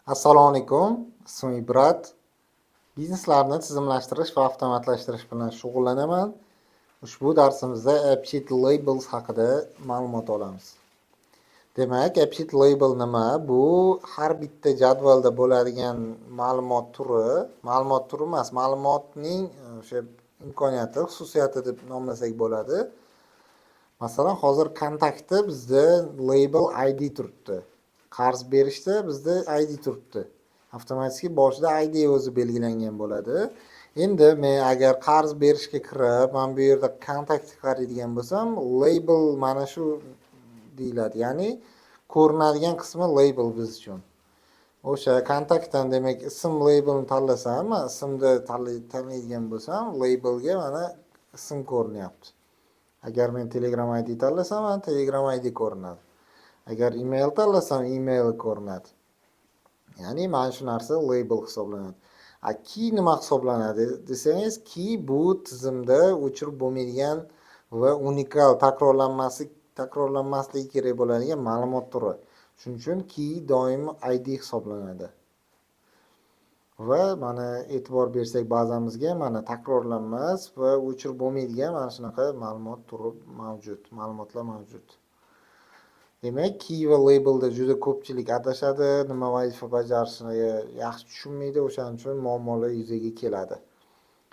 Assalomu alaykum, ismim Ibrat. Bizneslarni tizimlashtirish va avtomatlashtirish bilan shug'ullanaman. Ushbu darsimizda AppSheet Labels haqida ma'lumot olamiz. Demak, AppSheet Label nima? Bu har bitta jadvalda bo'ladigan ma'lumot turi, ma'lumot turi emas, ma'lumotning o'sha imkoniyati, xususiyati deb nomlasak bo'ladi. Masalan, hozir kontaktda bizda label ID turibdi. Qarz berishda bizda ID turibdi. Avtomatik boshida ID o'zi belgilangan bo'ladi. Endi men agar qarz berishga kirib, mana bu yerda kontaktga qaraydigan bo'lsam, label mana shu deyiladi. Ya'ni ko'rinadigan qismi label biz uchun. O'sha kontaktdan, demak, ism labelni tanlasam, man ismni tanlaydigan bo'lsam, labelga mana ism ko'rinyapti. Agar men Telegram ID tanlasam, mana Telegram ID ko'rinadi. Agar email tanlasam, email ko'rinadi. Ya'ni mana shu narsa label hisoblanadi. A key nima hisoblanadi desangiz, key bu tizimda o'chirib bo'lmaydigan va unikal, takrorlanmasligi kerak bo'ladigan ma'lumot turi. Shuning uchun key doim ID hisoblanadi. Va mana e'tibor bersak bazamizga, mana takrorlanmas va o'chirib bo'lmaydigan mana shunaqa ma'lumot turi mavjud, ma'lumotlar mavjud. Demak, key va labelda juda ko'pchilik adashadi, nima vazifa bajarishini yaxshi tushunmaydi, o'shaning uchun muammolar yuzaga keladi.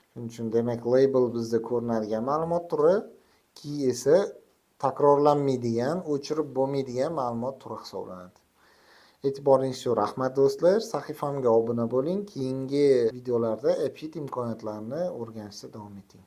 Shuning uchun, demak, label bizda ko'rinadigan ma'lumot turi, key esa takrorlanmaydigan, o'chirib bo'lmaydigan ma'lumot turi hisoblanadi. E'tiboringiz uchun rahmat, do'stlar. Sahifamga obuna bo'ling. Keyingi videolarda AppSheet imkoniyatlarini o'rganishda davom eting.